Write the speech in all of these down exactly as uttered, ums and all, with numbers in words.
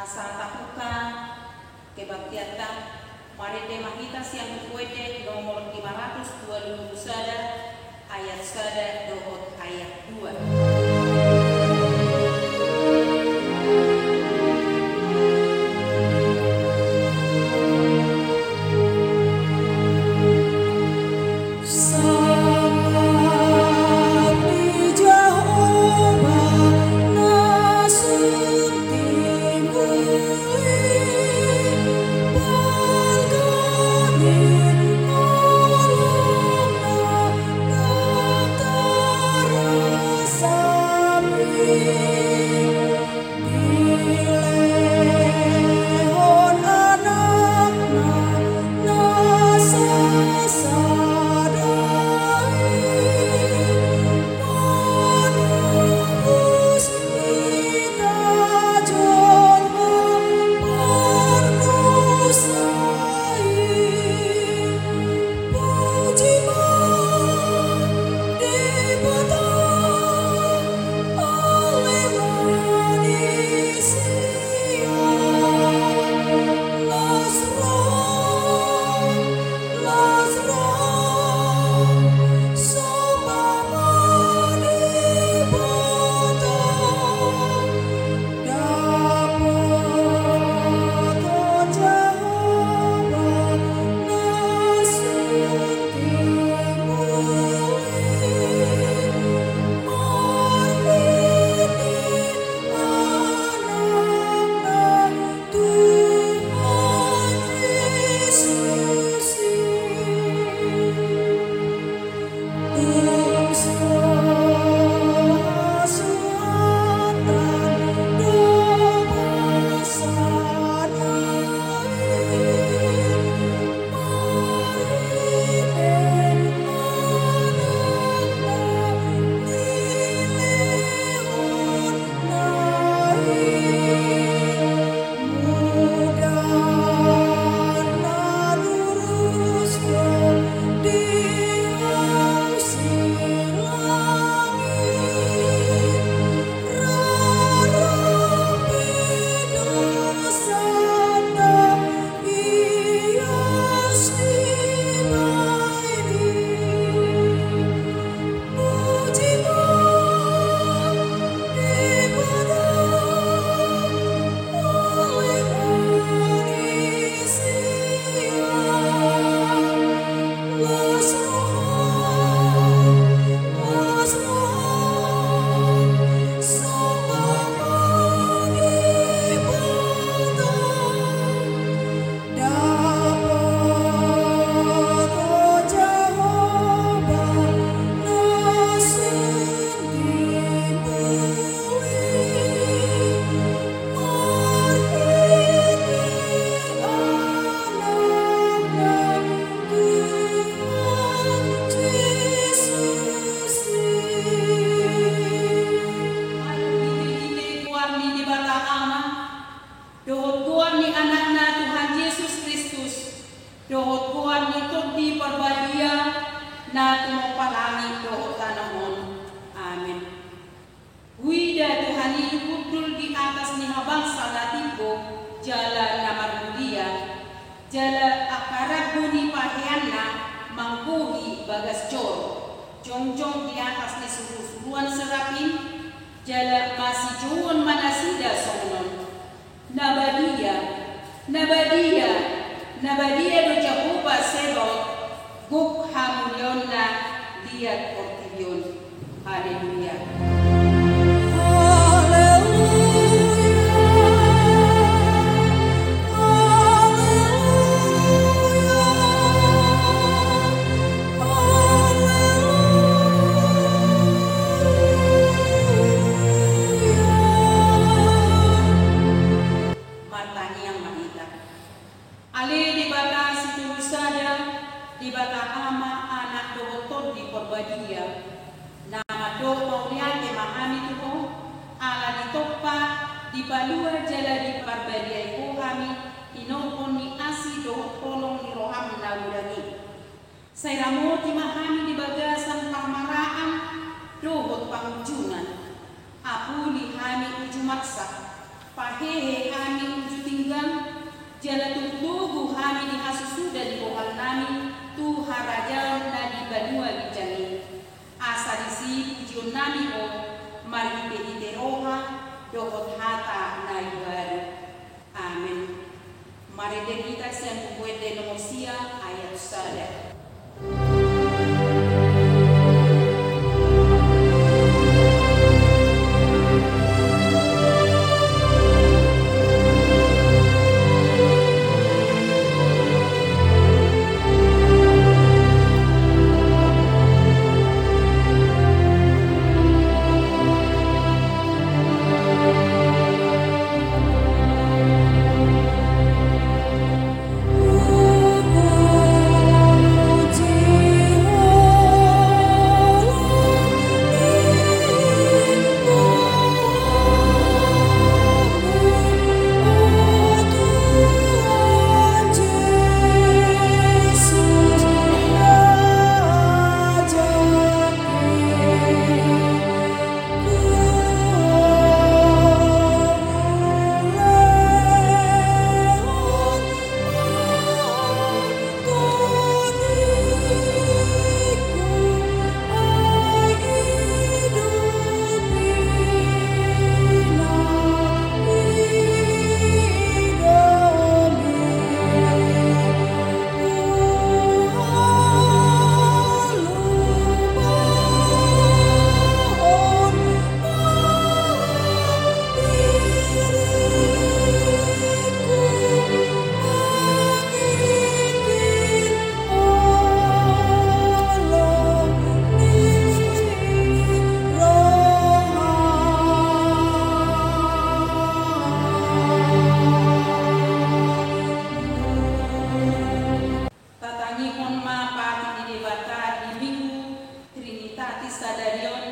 Asa tabuka kebaktianta, marende ma hita sian Buku Ende nomor lima ratus dua puluh sada, ayat sada dohot ayat dua. Dilehon Anakna na sasada i, manobus hita jolma pardosa i. Puji ma Debata, ale ma di sia. Las roha, las roha, somba ma Debata. Goar ni Debata Ama, dohot goar ni Anakna Tuhan Jesus Kristus, dohot goar ni Tondi Parbadia, na tumompa langit dohot tano on. Amen. Huida Tuhan i hundul di atas ni habangsa na timbo jala na marmulia, jala angka rambu ni paheanna manggohi bagas joro, jongjong di atas ni surusuruan serapim, jala masijouon ma nasida songon on: Na badia, na badia, na badia do Jahowa Sebaot, gok hamuliaonna liat portibi on. Haleluya. Haleluya. Haleluya. Haleluya. Martangiang ma hita. Ale Debata Sitolu Sada, Debata Ama, Anak dohot Tondi Parbadia, na mandok mauliate ma hami tu Ho, ala ditompa, dipalua jala diparbadiai Ho hami, hinorhon ni asi dohot holong ni roham na godang i. Sai ramoti ma hami di bagasan parmaraan dohot pangunjunan. Apuli hami uju maksa, Pahehe hami uju tinggang, jala togutogu hami di hasusuda ni bohal nami tu harajaon na di banua ginjang i. Asa disi pujion nami Ho marhitehite roha dohot hata na imbaru. Amen. Marende hita sian Buku Ende nomor sia, ayat sada. Tatangihon ma patik ni Debata di Minggu Trinitatis sadari on,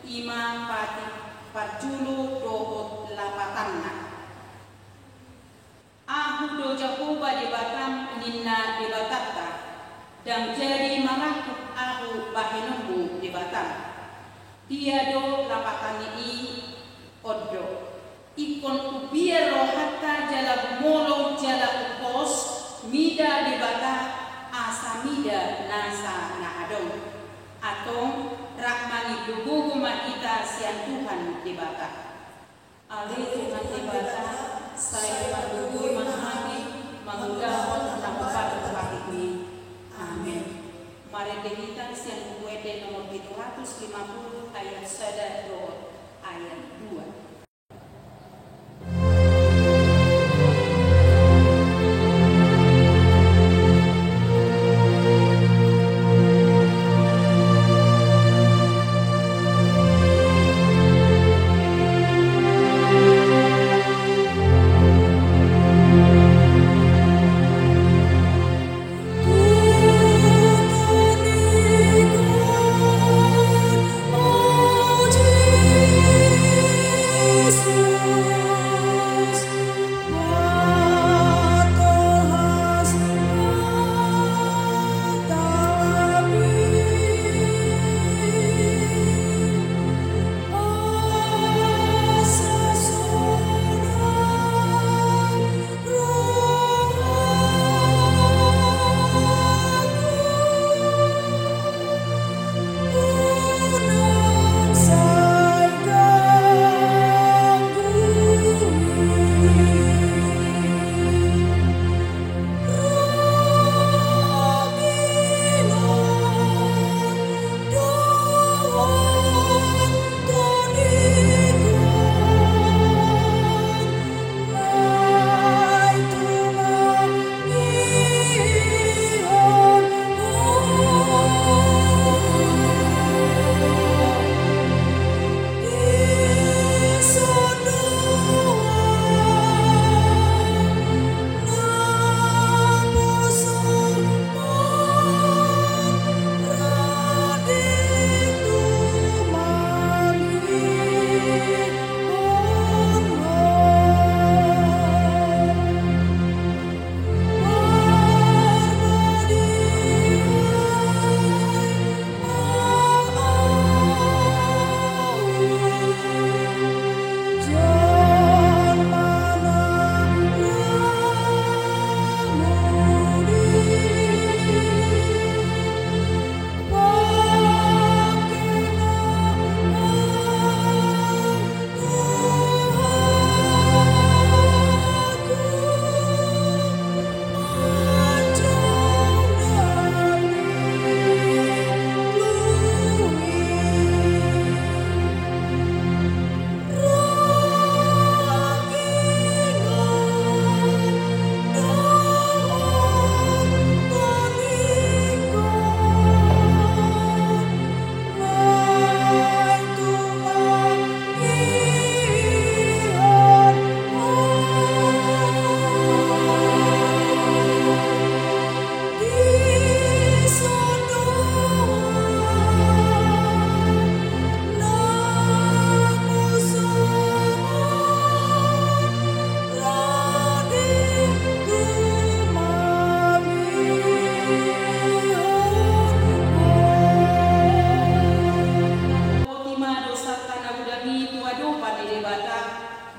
i ma patik parjolo dohot lapatanna. Ahu do Jahowa Debatam, ninna Debatanta, ndang jadi marangkup ahu bahenonmu Debatam. Dia do lapatanni i? On do, ingkon umbiar rohanta jala humolong jala umpos mida Debata, asa mida nasa na adong. Antong rap mangido gogo ma hita sian Tuhan Debata. Ale Tuhan Debata, sai margogo ma hami mangulahon na hupatuk-patukmi. Amen. Marende hita sian Buku Ende nomor pitu ratus lima puluh ayat sada dohot ayat dua.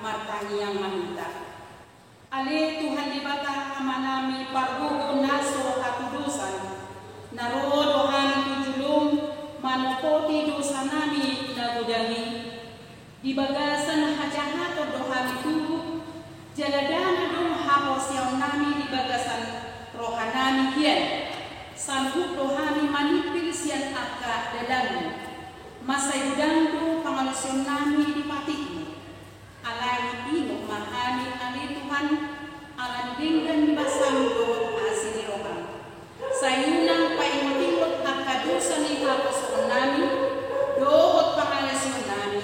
Martangiang ma hita. Ale Tuhan Debata Amanami pargogo na so hatudosan, na ro do hami tu jolom manopoti dosanami na godang i. Di bagasan hajahaton do hami tubu, jala ndang adong haporseaonnami di bagasan rohanami hian. Sanggup do hami manimpil sian angka dalanmu. Mansai godang do pangalaosionnami di patikmu. Alai ingot ma hami ale Tuhan, ala ni denggan ni basam dohot asi ni roham. Sai unang paingot-ingot angka dosa ni haposoonnami dohot pangalaosionnami.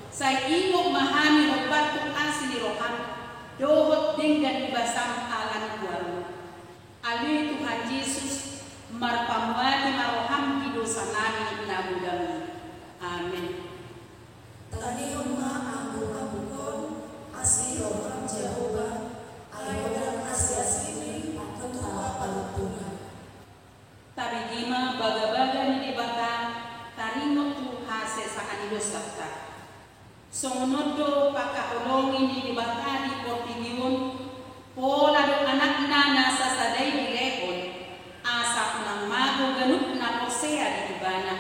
Sai ingot ma hami hombar tu asi ni roham dohot denggan ni basam ala ni goarmu. Ale Tuhan Jesus, marpamuati ma roham di dosanami na godang i. Amen. Tangihon ma angguangguon asi roham Jahowa, ai holan asi-asimi tutu paruntungan. Tabege ma bagabaga ni Debata taringot tu hasesaan ni dosanta. Songon on do pangkaholongi ni Debata di portibi on, pola do Anakna na sasada i dilehon, asa unang mago ganup na porsea di Ibana,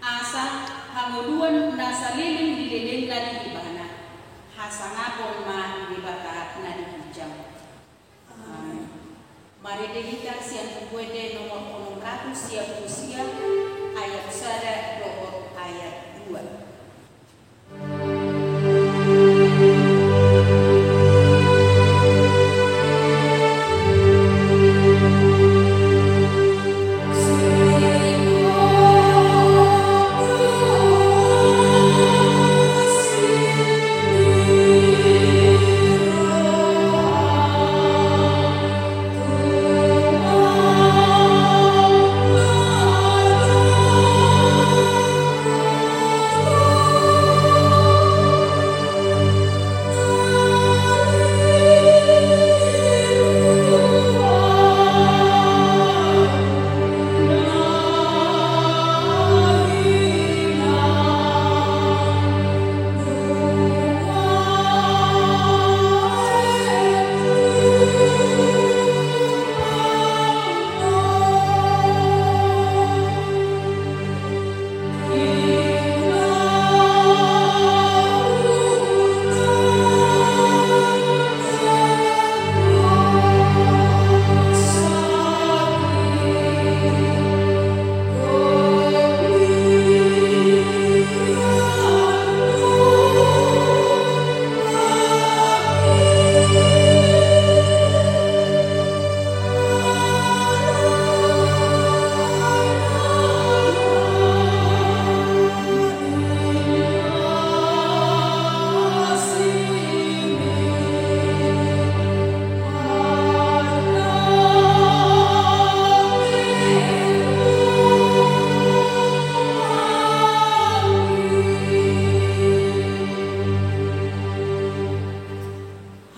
asa hangoluan na saleleng dilelengna di Ibana, hasangapon ma di Debata na di ginjang. Amen. Marende hita sian Buku Ende nomor onom ratus sia pulu sia, ayat sada dohot ayat dua.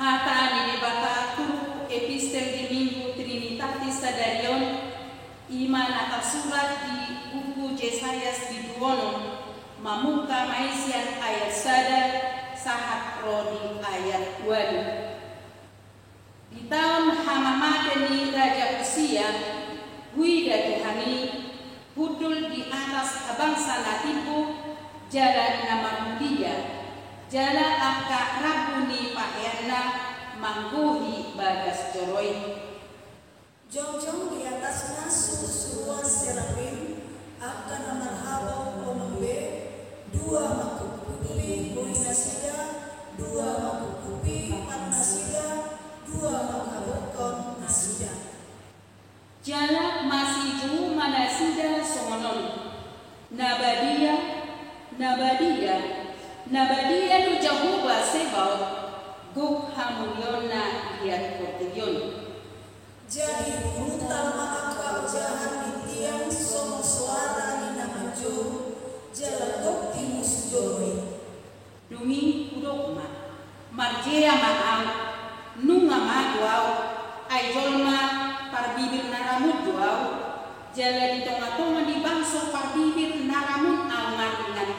Hata ni Debata turpuk epistel di Minggu Trinitatis sadari on, i ma na tarsurat di buku Jesayas bindu onom, mamungka ma i sian ayat sada sahat ro di ayat ualu. Di taon hamamate ni Raja Usia, huida Tuhan i, hundul di atas habangsa na timbo, jala na marmulia, jala angka rambu ni paheanna manggohi bagas joro i. Jongjong di atasna surusuruan serafim, angka na marhabong onom be, dua mangkukupi boi nasida, dua mangkukupi pat nasida, dua manghabokkon nasida. Jala masijou ma nasida songon on: Na badia, na badia, na badia do Jahowa Sebaot, gok hamuliaonna di portibi on. Jadi huntal ma angka ojahan di tiang songon soara ni na manjou, jala gok timus joro i. Dung i hudok ma: Marjea ma ahu, nunga mago ahu, ai jolma parbibir na ramun do ahu, jala di tongatonga ni bangso parbibir na ramun ahu marningan.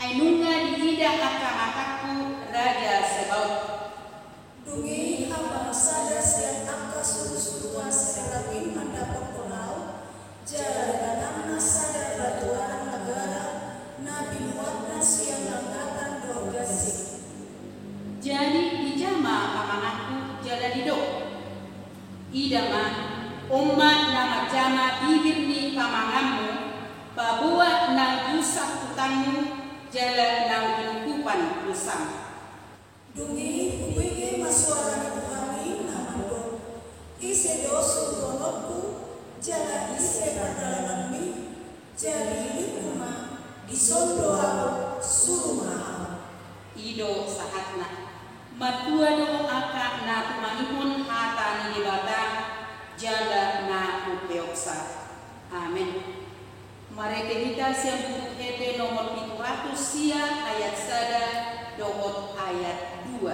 Ai nunga diida angka matangku Raja Ida ma, on ma na manjama bibir ni pamanganmu, paboa na diusap utangmu, jala na ginungkupan dosam. Dung i hubege ma suara ni Tuhan i na mandok: Ise do suruononku, jala ise pardalananmi? Jadi ningku ma: Dison do ahu, suru ma ahu. I do sahatna. Martua do angka na tumangihon hata ni Debata, jala na umpeopsa. Amen. Marende hita sian Buku Ende nomor pitu ratus sia ayat sada dohot ayat dua.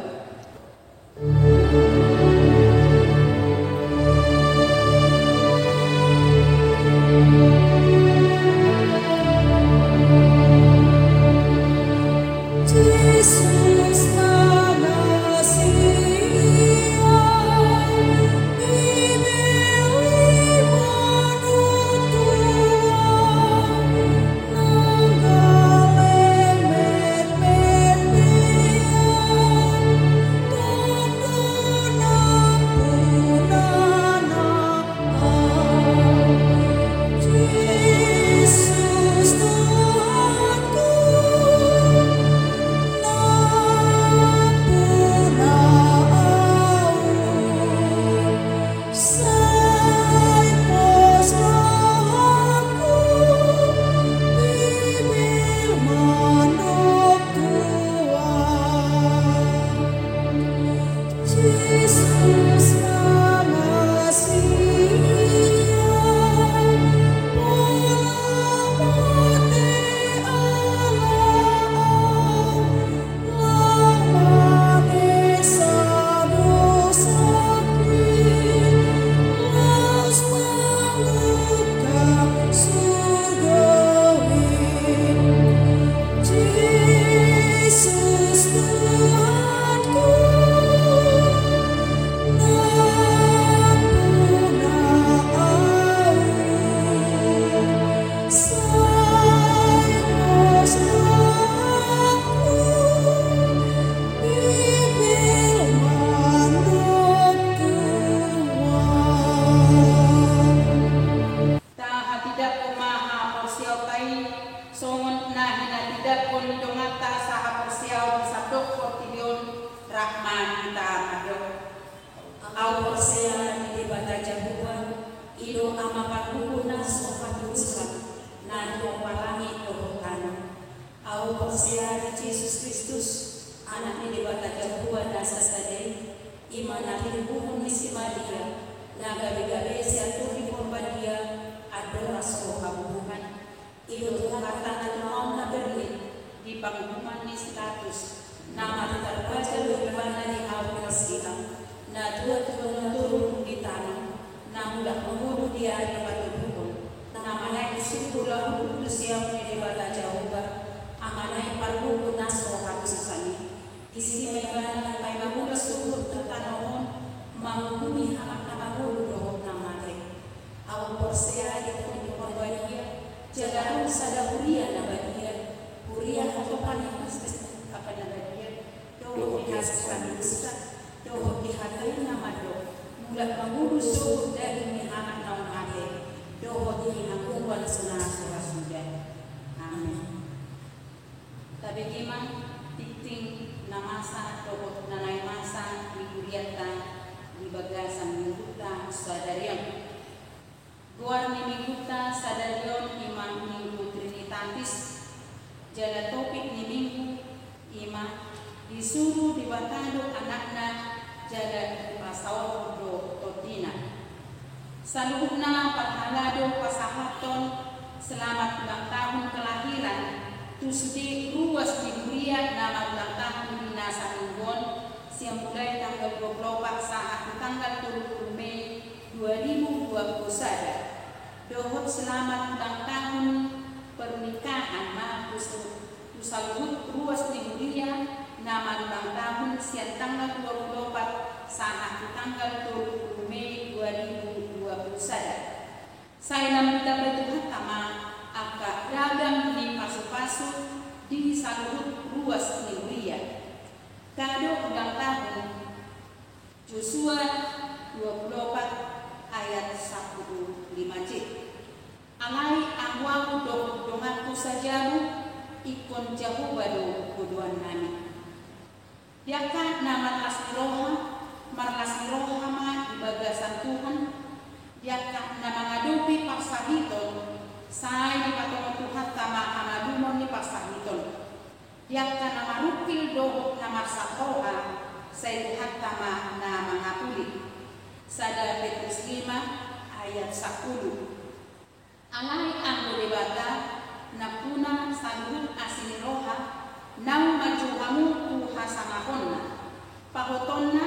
Sai pos rohangku, bibir mandok Tuhan. Jesus mangasihi au, pola mate ala au. Sai pos rohangku, bibir mandok Tuhan. Tahatindangkon ma haporseaonta i, songon na hinatindangkon ni donganta sahaporseaon di sandok portibi on. Rap ma hita mandok. Au porsea di Debata Jahowa, i do Ama parbuku na so hatorusan, na dipompa langit dohot tano. Au porsea di Jesus Kristus, Anak ni Debata Jahowa na sasada i, i ma na pinabuhon ni si Maria, na gabe-gabe sian Tondi Porbadia, andorang so habubuhan. I do Tuhanta na tumaon na berlin di panguhuman ni si Pilatus, na mate tarpajal do Ibana di hau Persida, na tua-tua na turun di tano, na mulak mangolu di ari patoguhon, na manaek di surgo laho duduk di siamun ni Debata Jahowa, Amana i parbuku na so hatorusan i. Disi ma Ibana na paima ulos suhut tu tano on, manguhumi halak na mangolu dohot na mate. Au porsea di Tondi Porbadia, jala ro sada huria na badia, huria hatopan ni Kristus, hatopan na badia, dohot di hasuhuton ni dosa, dohot di hata i na mandok, mulak mangolu sogot daging ni halak naung mate, dohot di hangoluan na so ra suda. Amen. Tabege ma tingting na masa dohot na naeng masa ni hurianta di bagasan minggunta sadari on. Goar ni minggunta sadari on i ma Minggu Trinitatis, jala topik ni minggu i ma disuru Debata do Anakna jala dipasaorhon do Tondina. Saluhutna parhalado pasahathon selamat ulang tahun kelahiran tu sude ruas ni huria na marulang tahun di na saminggu on, sian mulai tanggal dua puluh opat sahat tu tanggal tolu puluh Mei dua ribu dua puluh sada. Dohot selamat ulang tahun pernikahan ma tu saluhut ruas ni huria na marulang tahun sian tanggal dua puluh opat sahat tu tanggal tolu puluh Mei dua ribu dua puluh sada. Sai lam ditambai Tuhanta ma angka ragam ni pasu-pasu di saluhut ruas ni huria. Kado ulang tahun Joshua dua pulu opat ayat sampulu lima C. Alai anggo ahu dohot donganku sajabu, ingkon Jahowa do podoannami. Di angka na marlas ni roha, marlas ni roha ma di bagasan Tuhan. Di angka na mangadopi parsahiton, sai dipatongon Tuhanta ma hamalumon ni parsahiton. Di angka na marungkil dohot na marsak roha, sai Tuhanta ma na mangapuli. Sada Petrus lima ayat sampulu. Alai anggo Debata, nampuna saluhut asi ni roha, naung manjou hamu tu hasangaponna, pahotonna,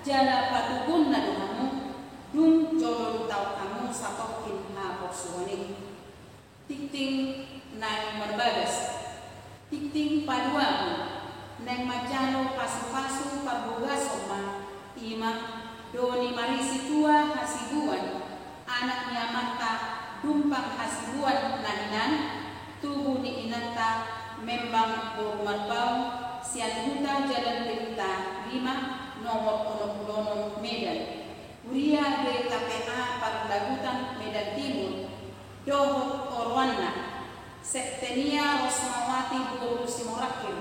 jala patoguonna do hamu, dung jolo ditaon hamu satongkin haporsuhon i. Tingting naeng marbagas. Tingting paduahon, naeng manjalo pasupasu parbogason ma, i ma, do ni Marisitua Hasibuan, anak ni amanta Dumpang Hasibuan na hinan, tubu ni inanta Membang boru Marbaung, sian Huta Jalan Berita lima, nomor onom pulu onom, Medan. Huria G K P A Parlahutan Medan Timur, dohot oroanna, Septenia Rosmawati boru Simorangkir,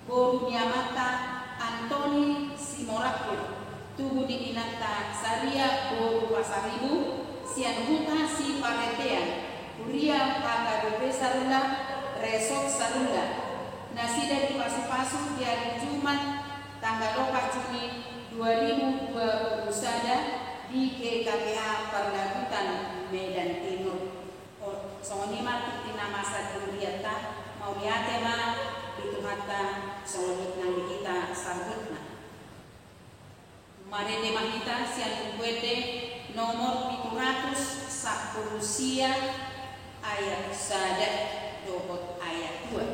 boru ni amanta Antoni Simorangkir, tubu ni inanta Saria boru Pasaribu, sian huta Siparendean, huria H K B P Sarulla, Resort Sarulla, nasida dipasupasu di ari Jumat, tanggal opat Juni dua ribu dua puluh sada di G K P A Parlahutan Medan Timur. O, songon i ma tingting na masa di hurianta, mauliate ma di Tuhanta, songon i nang di hita saluhutna. Marende ma hita sian Buku Ende nomor pitu ratus sampulu sia ayat sada dohot ayat dua.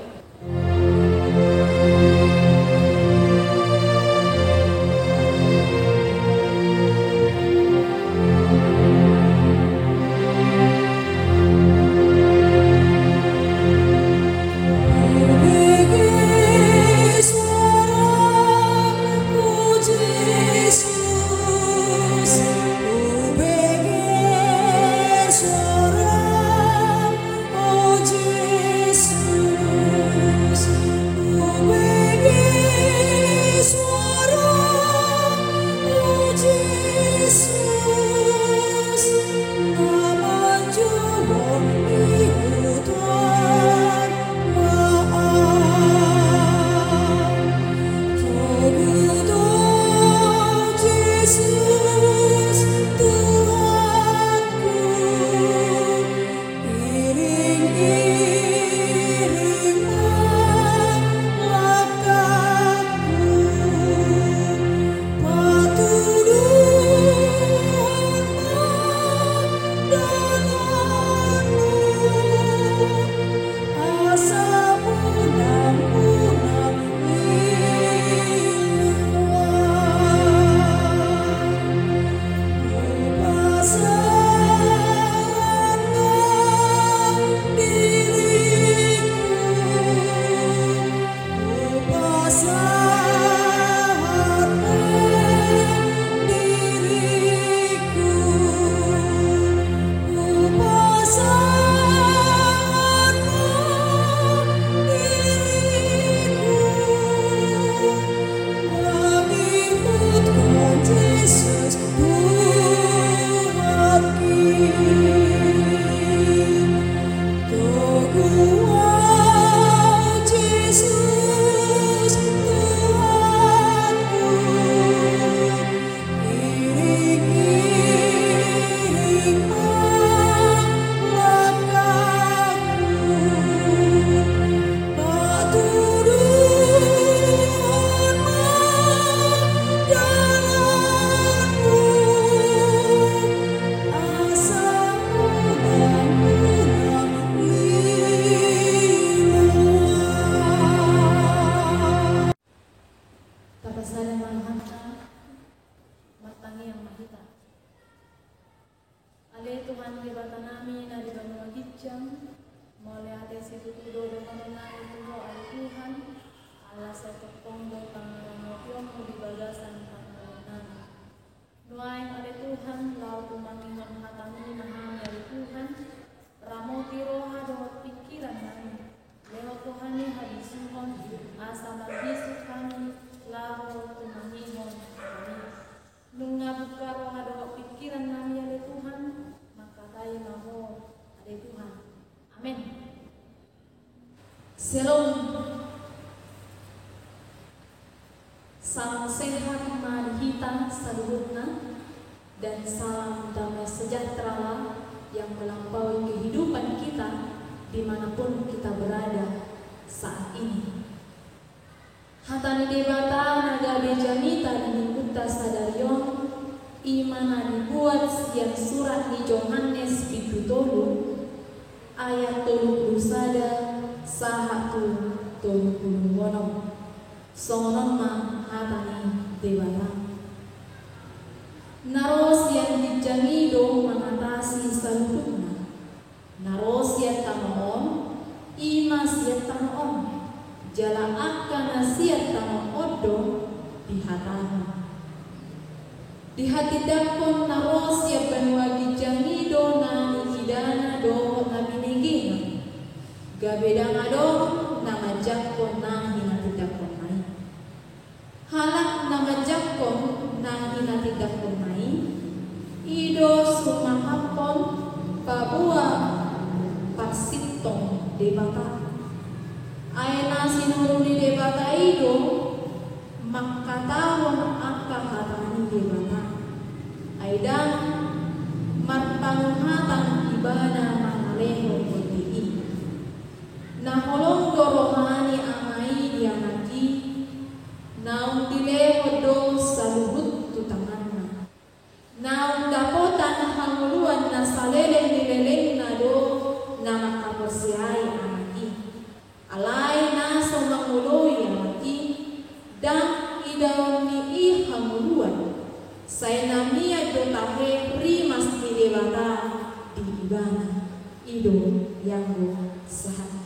Tapasada ma rohanta, martangiang ma hita. Ale Tuhan Debatanami na di banua ginjang, mauliate situtu do dohononnami tu Ho ale Tuhan, ala sai tongtong do pangarangationMu di bagasan pangalaonami. Nuaeng ale Salam sehat ma di hita saluhutna, dan salam damai sejahtera lah yang melampaui kehidupan kita dimanapun kita berada saat ini. Hata ni Debata na gabe jamita di minggunta sadari on, i ma na dibuat sian surat ni Johannes bindu tolu, ayat tolu pulu sada sahat tu tolu pulu onom. Songon on ma hata ni Debata. Na ro sian ginjang i do mangatasi saluhutna. Na ro sian tano on, i ma sian tano on, jala angka na sian tano on do dihatahon. Dihatindangkon na ro sian banua ginjang i do na niidana dohot na binegena. Gabe ndang adong na manjangkon na hinatindangkonna i. Halak na manjangkon na hinatindangkonna i, i do sumahaphon paboa parsintong Debata. Ai na sinuru ni Debata i do mangkatahon angka hata ni Debata. Ai ndang marpanguhatan ibana mangalehon tondi i. Na holong do roha ni Ama i di Anak i, naung dilehon do saluhut tu tanganna. Naung dapotan hangoluan na saleleng ni lelengna do na mangkaporseai Anak i. Alai na so mangoloi Anak i, ndang idaon ni i hangoluan. Sai na mian do tahe rimas ni Debata di ibana. I do ianggo sahatna.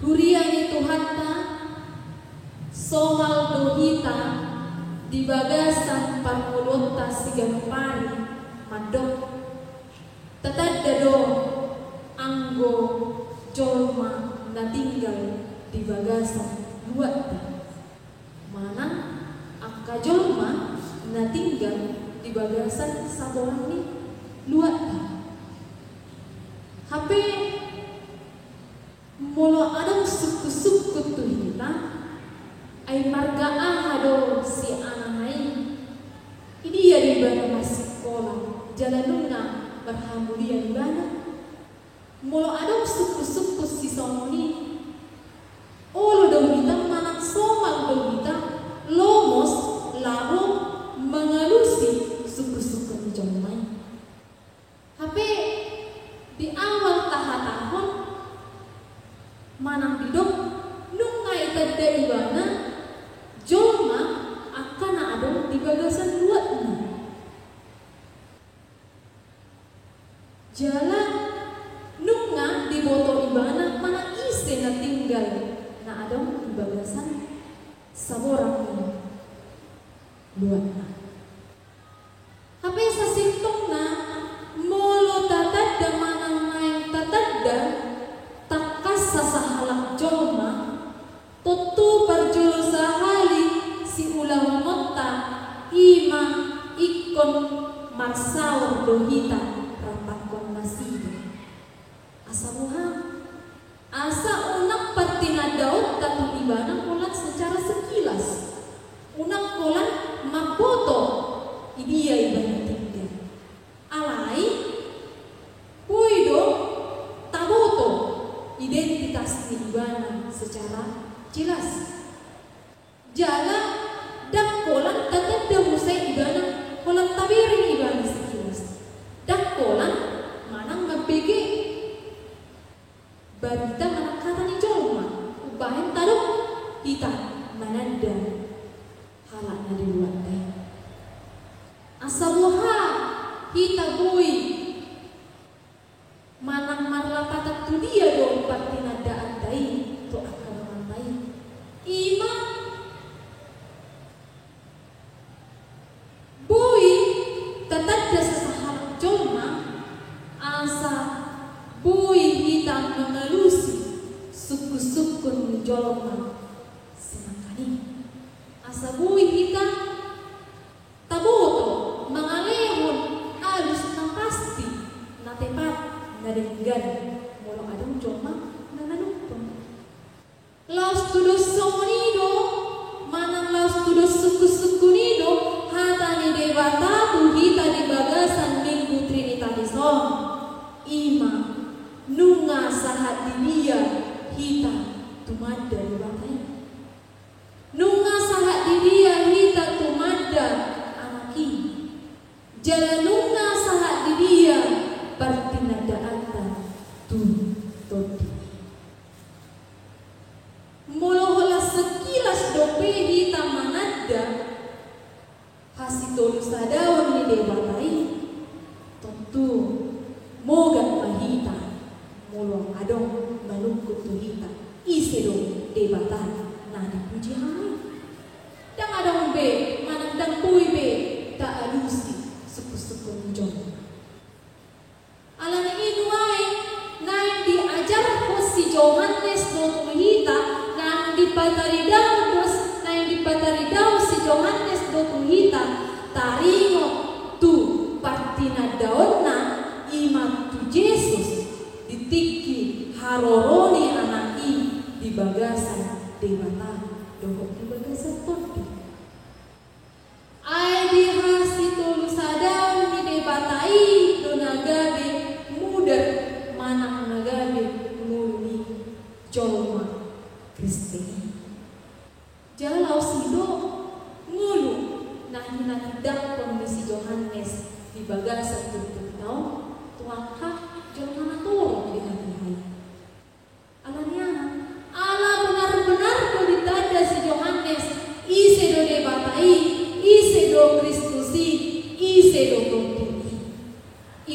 Huria ni Tuhanta, somal do hita di bagasan parngoluonta siganup ari mandok. Tatanda do anggo jolma na tinggal di bagasan luatta. Manang angka jolma na tinggal di bagasan saborang ni luatta. Hape molo adong sungkun-sungkun tu hita, ai marga aha do si anakna i? Idia do ibana marsikola, jala nunga marhamulian ibana? Molo adong sungkun-sungkun sisongon i, olo do hita manang somal do hita lomos laho mangalusi sungkun-sungkun ni jolma i. Hape di awal tahatahon manang didok nunga itanda ibana jolma angka na adong di bagasan luatna. Jala nunga diboto ibana manang ise na tinggal na adong di bagasan saborang ni luatna. Hape sasintongna, molo tatanda manang naeng tatanda tangkas sasahalak jolma, tontu parjolo sahali siulahononta i ma ingkon marsaor do hita rap angkon nasida. Asa boha? Asa unang partinandaonta tu ibana holan secara sekilas. Unang holan mamboto idia ibana tinggal. Alai boi do taboto identitas ni ibana secara jelas. Jala ndang holan tatanda muse ibana holan tabereng ibana sekilas. Ndang holan manang mambege barita manang hata ni jolma umbahen tadok hita mananda halak na di luatta i. Asa boha hita boi manang marlapatan tu dia do partinandaanta i tu angka dongan i? I ma boi tatanda sasahalak jolma, asa boi hita mangalusi sungkun-sungkun ni jolma sinangkan i. Asa boi hita taboto mangalehon alus na pasti, na tepat, na denggan molo adong jolma na manungkun. Laos tudos songon i do manang Hita mananda hasitolusadaon ni Debata i, tontu mogat ma hita molo adong manungkun tu hita ise do Debata na dipuji hami. Ndang adong be manang ndang boi be taalusi sungkunsungkun ni jolma. Alani i nuaeng naeng diajarhon si Johannes do tu hita, naeng dipataridahon do, naeng dipataridahon si Johannes do tu hita, taringot tu partinandaonna, i ma tu Jesus, di tingki haroro ni Anak i di bagasan Debata dohot di bagasan Tondi. Ai di hasitolusadaon ni Debata i do na gabe mudar manang na gabe ngolu ni jolma Kristen i. Jala usi do ngolu na hinatindangkon ni si Johannes di bagasan turpukta on tu angka jolma na torop di hatiha i. Alani aha? Ala benar-benar do ditanda si Johannes ise do Debata i, ise do Kristus i, ise do Tondi i.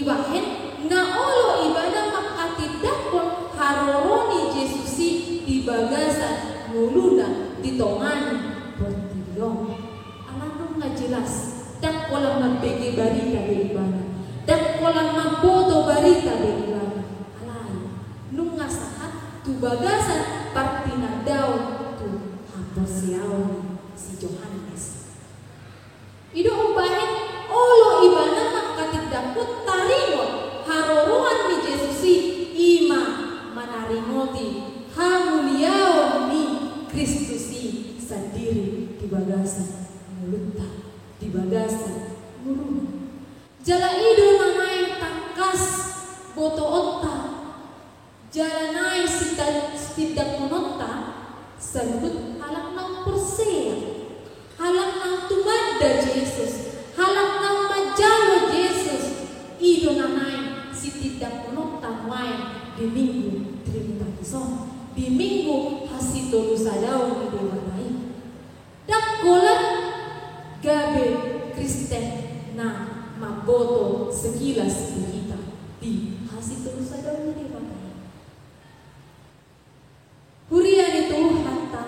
Ibahen na olo ibana manghatindanghon haroro ni Jesus i di bagasan ngoluna di tonga ni portibi on. Ala nunga jelas, ndang holan mambege barita be ibana, ndang holan mamboto barita be ibana. Alai nunga sahat tu bagasan partinandaon tu haporseaon ni si Johannes. I do umbahen olo ibana manghatindanghon taringot haroroan ni Jesus i, i ma manaringoti hamuliaon ni Kristus i sandiri di bagasan ngolunta, di bagasan ngoluna. Jala i do na naeng tangkas botoonta, jala naeng sita-, sitindangkononta saluhut halak naung porsea, halak naung tumanda Jesus, halak naung manjalo Jesus. I do na naeng sitindangkononta nuaeng di Minggu Trinitatis on, di Minggu hasitolusadaon ni Debata i. Ndang holan gabe Kristen na mamboto sekilas tu hita di hasitolusadaon ni Debata i. Huria ni Tuhanta,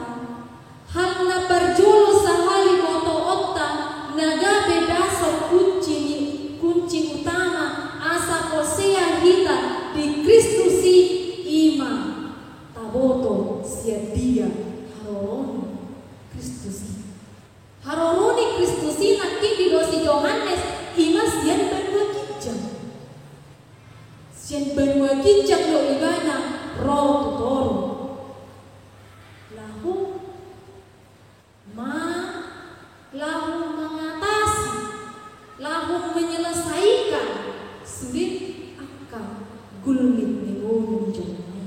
hal na parjolo sahali botoonta na gabe dasar kunci ni, kunci utama asa porsea hita di Kristus i, i ma taboto sian dia haroro ni Kristus i. Haroro ni Kristus i nangkin didok si Johannes, i ma sian banua ginjang. Sian banua ginjang do ibana ro tu toru. Laho ma-, laho mangatasi, laho menyelesaikan sude angka gulmit ni ngolu ni jolma i.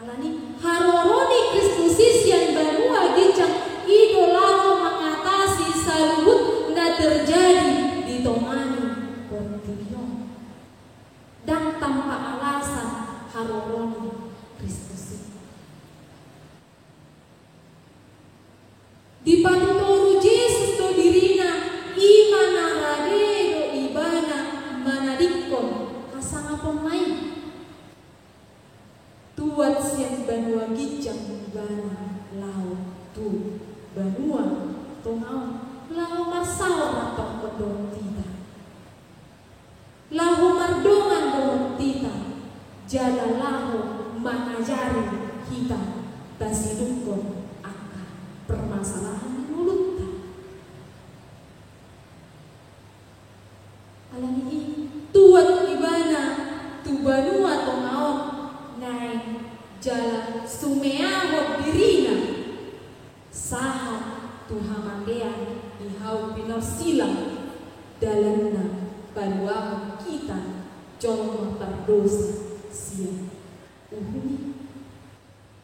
Alani haroro ni Kristus i sian banua ginjang i do laho mangatasi saluhut na terjadi di tonga ni portibi on. Ndang tanpa alasan haroro ni Kristus i. Dipatutoru Jesus do dirina, i ma na rade do ibana manadingkon hasangaponna i. Tuat sian banua ginjang ibana laho tu banua tonga on, laho marsaor rap dohot hita, laho mardongan dohot hita, jala laho mangajari hita pasidungkon angka permasalahan ni ngolunta. Alani i tuat ibana tu banua tonga on naeng jala sumeahon dirina sahat tu hamatean di hau pinorsilang dalanna paluahon hita jolma pardosa sian uhum i.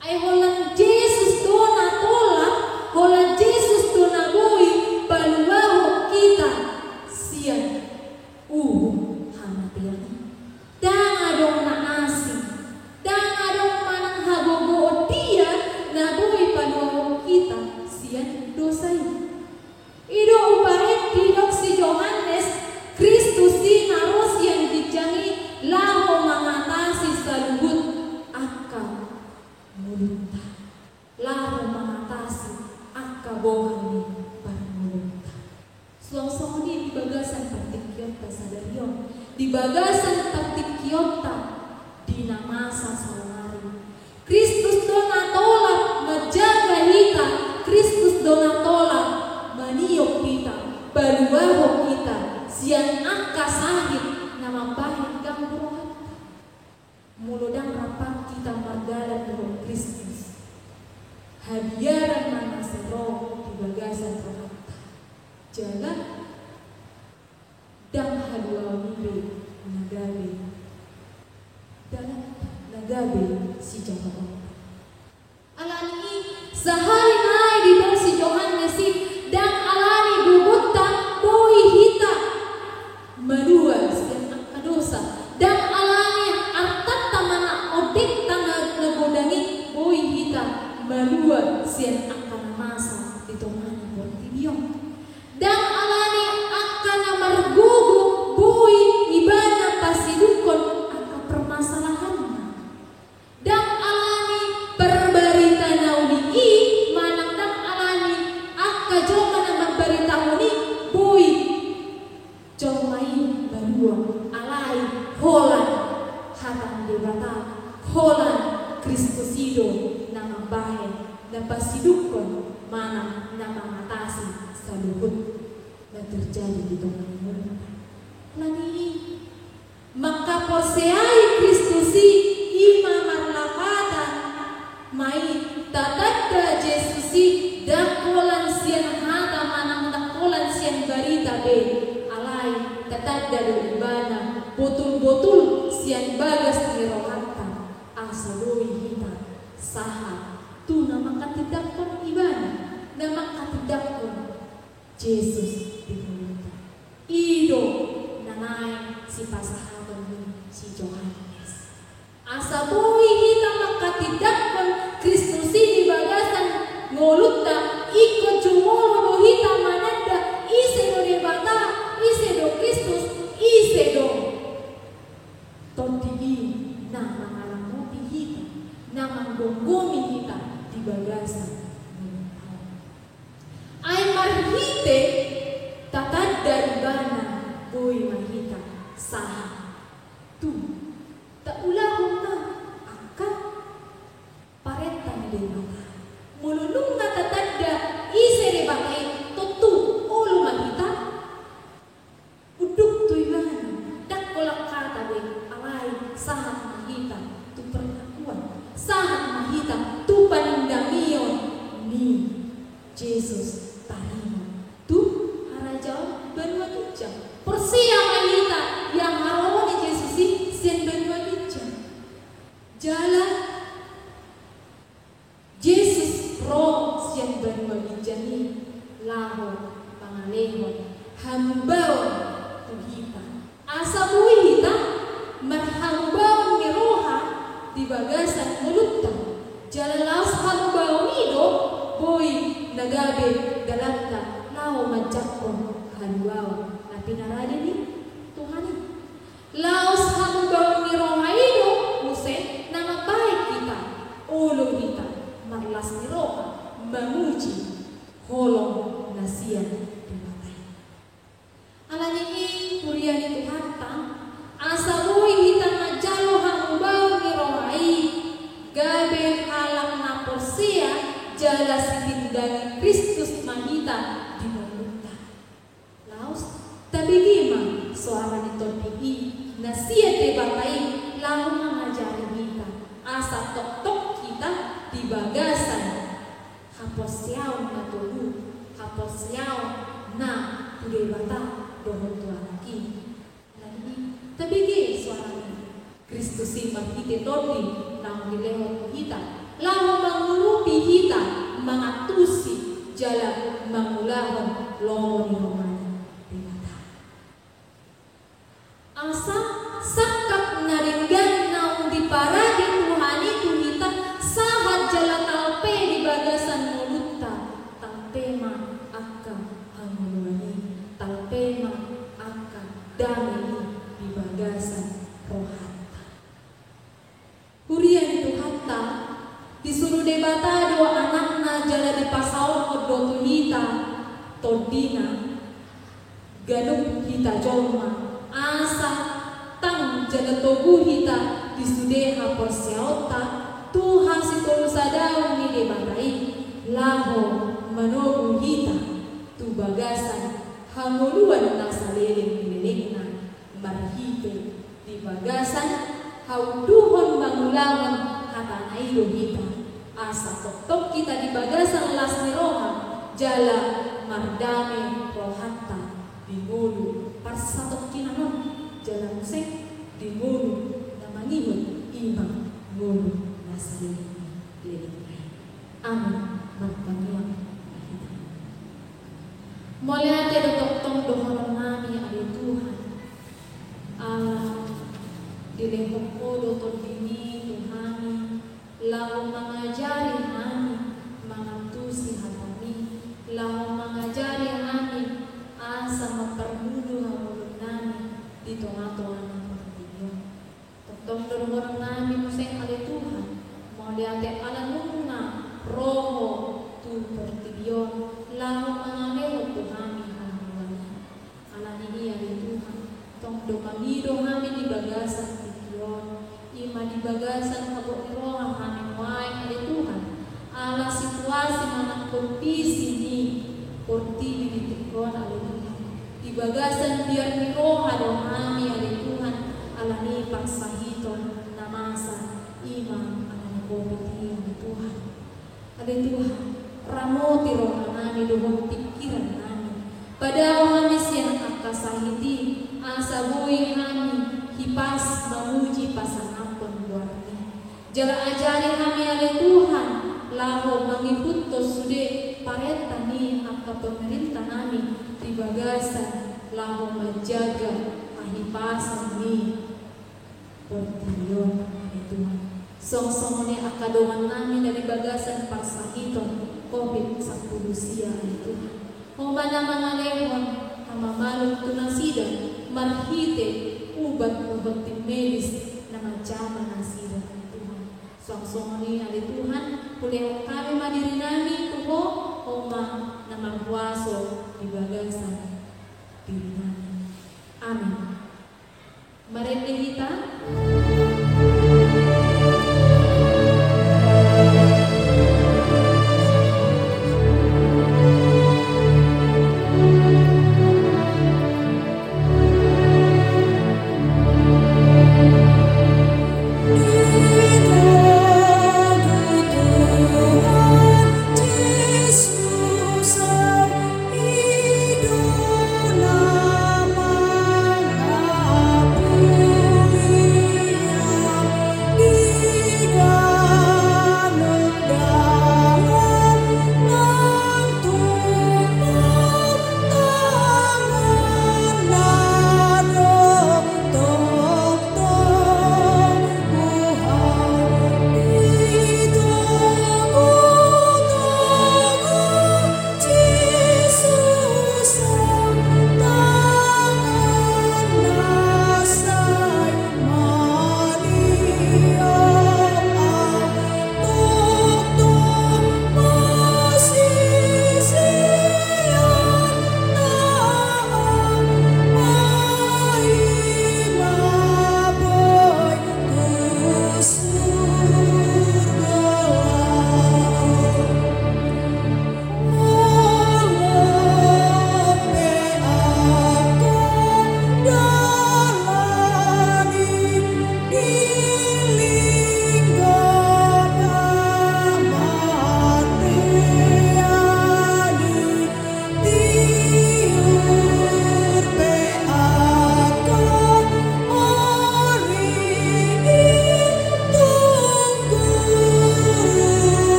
Ai holan Jesus do na tolap, holan Jesus do na boi paluahon hita sian uhum hamatean i. Ndang adong na asing, ndang adong manang hagogoon dia na boi paluahon hita dosa i. I do umbahen didok si Johannes, Kristus i na ro sian ginjang i laho mangatasi saluhut angka ngolunta, laho mangatasi angka bongal ni parngoluonta. Suang songon i di bagasan partingkionta sadari on, di bagasan partingkionta di na masa saonari. Kristus do na tolap manjaga hita, Kristus do na tolap maniop hita, paluahon hita sian angka sahit na mambahen ganggu rohanta. Molo ndang rap hita mardalan dohot Kristus, habiaran ma na sai ro di bagasan rohanta. Jala ndang haluaon i be na gabe dalan, na gabe sijabaon. Alani i, sahali nai didok si Johannes i, ndang alani gogonta boi hita malua sian angka dosa, ndang alani artanta manang ondengta na, na godang i boi hita malua sian angka na masa di tonga ni portibi on. Ndang alani angka na margogo boi ibana pasidukkon angka permasalahanna. Ndang alani parbarita na uli i, manang ndang alani angka jolma na mambaritahon i boi jolma i malua, alai holan hata ni Debata, holan Kristus i do na mambahen, na pasidukkon manang na mangatasi saluhut na terjadi di tonga ni ngolunta. Alani i, mangkaporseai Kristus i, i ma marlapatan ma i, tatanda Jesus i ndang holan sian hata manang ndang holan sian barita be, alai tatanda do ibana botul-botul sian bagas ni rohanta, asa boi hita sahat tu na manghatindanghon ibana, na manghatindanghon Jesus di ngolunta. I do na naeng sipasahaton ni si Johannes. Asa boi hita manghatindanghon Kristus i di bagasan ngolunta, ingkon jumolo do hita mananda ise do Debata, ise do Kristus, ise do Tondi i na mangaramoti hita, na manggomgomi hita di bagasan ngolunta on. Ai marhite tatanda ibana boi ma hita sahat tu taulahon ma angka parenta ni Debata. Molo nunga tatanda ise Debata i, tontu olo ma hita unduk tu ibana, ndang holan hata be, alai sahat ma hita tu perlakuan, sahat ma hita tu panindangihon ni Jesus tarima tu harajaon banua ginjang. Porsea ma hita ia haroro ni Jesus i sian banua ginjang. Jala Jesus ro sian banua ginjang i laho mangalehon hamubaon tu hita. Asa boi hita marhamubaon ni roha di bagasan ngolunta. Jala laos hamubaon i do boi na gabe dalanta laho manjangkon haluaon na pinarade ni Tuhan i. Laos hamubaon ni roha i do muse na mambahen hita olo hita marlas ni roha mamuji holong na sian Debata i. Alani i, huria ni Tuhanta, asa boi hita manjalo hamubaon ni roha i, gabe halak na porsea jala sitindangi Kristus ma hita di ngolunta. Laos tabege ma soara ni Tondi i na sian Debata i laho mangajari hita, asa tongtong hita di bagasan haporseaon na tolu, haporseaon na tu Debata dohot tu Anak i. Alani i, tabege soara ni Kristus i marhite Tondi naung dilehon tu hita, laho mangurupi hita mangantusi jala mangulahon lomo ni roha ni Debata. Asa sangkap na denggan naung diparade Tuhan i tu hita sahat jala talpe di bagasan ngolunta, talpe ma tondina ganup hita jolma, asa tang jala togu hita di sude haporseaonta tu hasitolusadaon ni Debata i, laho manogu hita tu bagasan hangoluan na saleleng ni lelengna marhite di bagasan haunduhon mangulahon hatana i do hita, asa tongtong hita di bagasan las ni roha jala mardame rohanta di ngolu parsatongkinan on, jala muse di ngolu na mangihut, i ma ngolu na saleleng ni lelengna i. Amin. Martangiang ma hita. Mauliate do tongtong dohonon nami, ale Tuhan, ala dilehon Ho do Tondim i tu hami, laho mangajari hami mangantusi hataMi, laho mangajari hami asa mamparngolu hangoluan nami di tongatonga ni portibi on. Tongtong do dohonon nami muse, ale Tuhan, mauliate ala nunga ro Ho tu portibi on laho mangalehon tu hami hangoluan i. Alani i, ale Tuhan, tong do mangido hami di bagasan tingki on, i ma di bagasan habot ni roha hami nuaeng, ale Tuhan, ala situasi manang kondisi ni portibi di tingki on, ale Tuhan. Di bagasan biar ni roha do hami, ale Tuhan, alani parsahiton na masa, i ma alani covid i, ale Tuhan. Ale Tuhan, ramoti roha nami dohot pingkiran nami. Padao hami sian angka sahit i, asa boi hami hipas mamuji pasangaphon goarMi. Jala ajari hami, ale Tuhan, laho mangihuthon sude parenta ni angka pemerintah nami di bagasan laho manjaga hahipason ni portibi on, ale Tuhan. Songon songon i angka dongan nami na di bagasan parsahiton covid sampulu sia, ale Tuhan. Ho ma na mangalehon hamamalum tu nasida marhite ubat dohot tim medis na manjama nasida, ale Tuhan. Songon songon i, ale Tuhan, hulehon hami ma diri nami tu Ho, Ho ma na marhuaso di bagasan diri nami. Amin. Marende hita.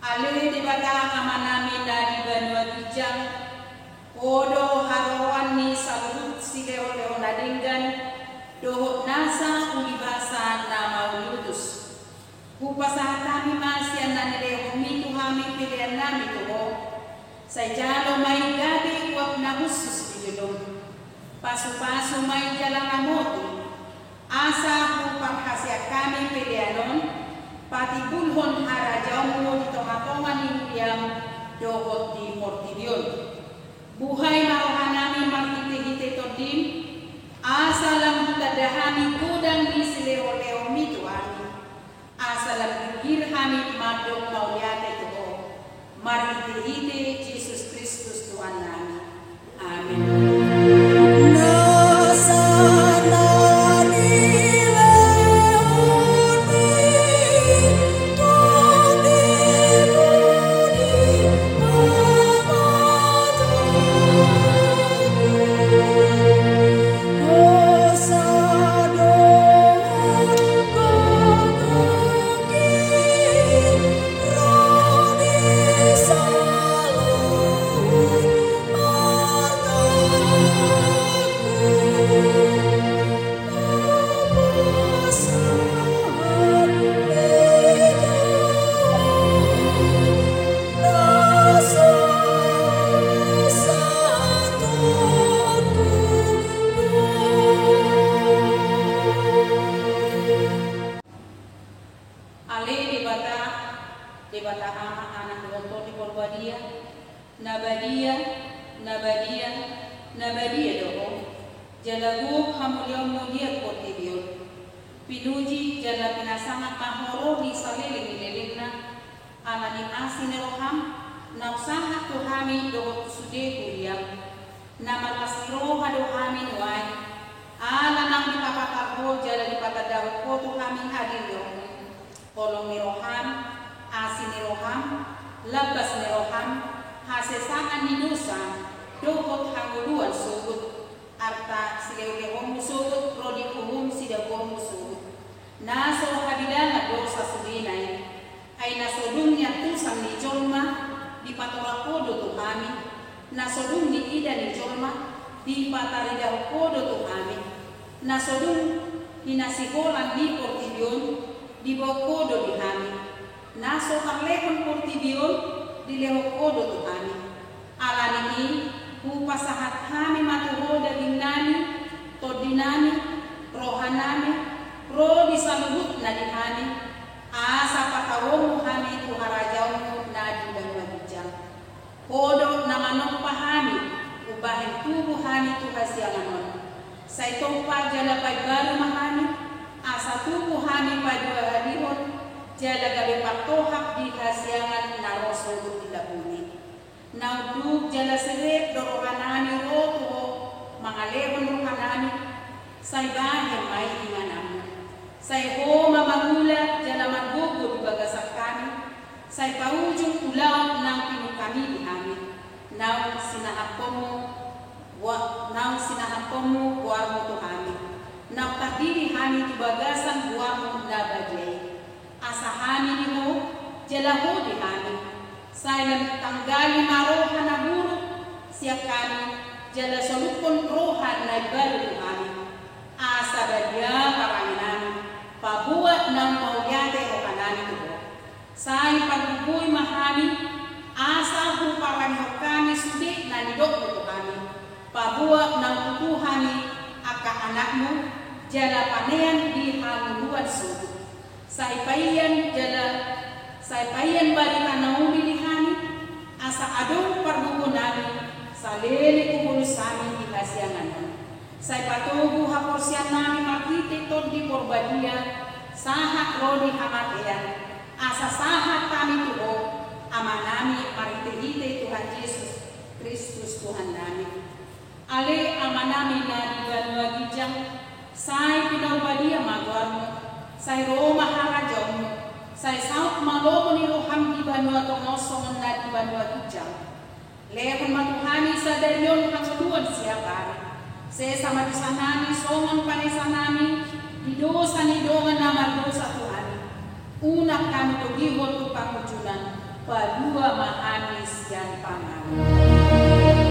Ale Debata Amanami na di banua ginjang, Ho do haroroan ni saluhut silehonlehon na denggan dohot nasa ulibasa na mauliutus. Hupasahat hami ma sian na nilehonMi tu hami peleannami tu Ho. Sai jalo ma i gabe uap na hushus di jolom. Pasupasu ma i jala ramoti, asa huparhaseang hami pelean on patimbulhon harajaonMu di tongatonga ni huriaM dohot di portibi on. Buhai ma rohanami marhitehite TondiM, asa lam hutanda hami godang ni silehonlehonMi tu hami. Asa lam girgir hami mandok mauliate tu Ho, marhitehite Jesus Kristus Tuhannami. Amen. Ale Debata, Debata Ama, Anak dohot Tondi Porbadia, na badia, na badia, na badia do Ho, jala gok hamuliaonMu di portibi on. Pinuji jala pinasangat ma Ho ro di saleleng ni lelengna, ala ni asi ni rohaM, naung sahat tu hami dohot tu sude huriaM. Na marlas ni roha do hami nuaeng, ala naung dipapatar Ho jala dipatandahon Ho tu hami hadirion. Holong ni rohaM, asi ni rohaM, lambas ni rohaM, hasesaan ni dosa, dohot hangoluan sogot, arta silehonlehonMu sogot ro di uhum sidabuhanMu sogot. Na so habilangan do sasudena i. Ai na so dung niantusan ni jolma, dipatorak Ho do tu hami. Na so dung niida ni jolma, dipataridahon Ho do tu hami. Na so dung hinasiholan ni portibi on, diboan Ho do di hami. Na so tarlehon portibi on, dilehon Ho do tu hami. Ala ni i, hupasahat hami ma tu Ho daging nami, tondi nami, roha nami, ro di saluhutna di hami, asa patauonMu hami tu harajaonMu na di banua ginjang. Ho do na manompa hami, umbahen tubu hami tu hasiangan on. Sai tompa jala paimbaru ma hami, asa tubu hami paduahalihon, jala gabe partohap di hasiangan na ro sogot di lambung i. Na unduk jala serep do roha nami ro tu Ho, mangalehon roha nami, sai bahen ma i ingananMu. Sai Ho ma mangula jala mangogo di bagasan hami, sai paujung ulaon naung pinungka-Mi di hami, naung sinahaphonMu, gua-, naung sinahaphonMu goarMu tu hami, naung tardidi hami tu bagasan goarMu na badia i. Asa hami di Ho, jala Ho di hami. Sai lam tanggali ma roha na buruk sian hami, jala solukhon roha na imbaru tu hami. Asa badia parange nami, paboa naung mauliate roha nami tu Ho. Sai parbubui ma hami, asa huparangehon hami sude na nidokMu tu hami. Paboa naung tutu hami angka anakMu, jala panean di hangoluan sogot. Sai paian jala, sai paian barita na uli di hami, asa adong pargogo nami, saleleng umbolus hami di hasiangan on. Sai patogu haporseaon nami marhite Tondi Porbadia, sahat ro di hamatean, asa sahat hami tu Ho, Amanami, marhitehite Tuhan Jesus Kristus Tuhannami. Ale Amanami na di banua ginjang, sai pinarbadia ma goarMu, sai ro ma harajaonMu, sai saut ma lomo ni rohaM di banua tonga on songon na di banua ginjang. Lehon ma tu hami sadari on hangoluan siapari. Sesa ma dosanami songon panesanami di dosa ni dongan na mardosa tu hami. Unang hami togihon tu pangunjunan, Palua ma hami sian panganon.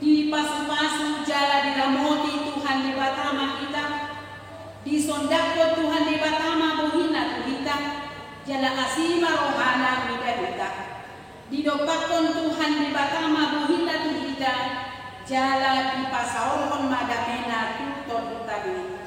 Dipasupasu jala diramoti Tuhan Debata ma hita, disondangkon Tuhan Debata ma bohina tu hita, jala asi ma rohana mida hita. Didompakkon Tuhan Debata ma bohina tu hita, jala dipasaorhon ma damena tu tondinta be.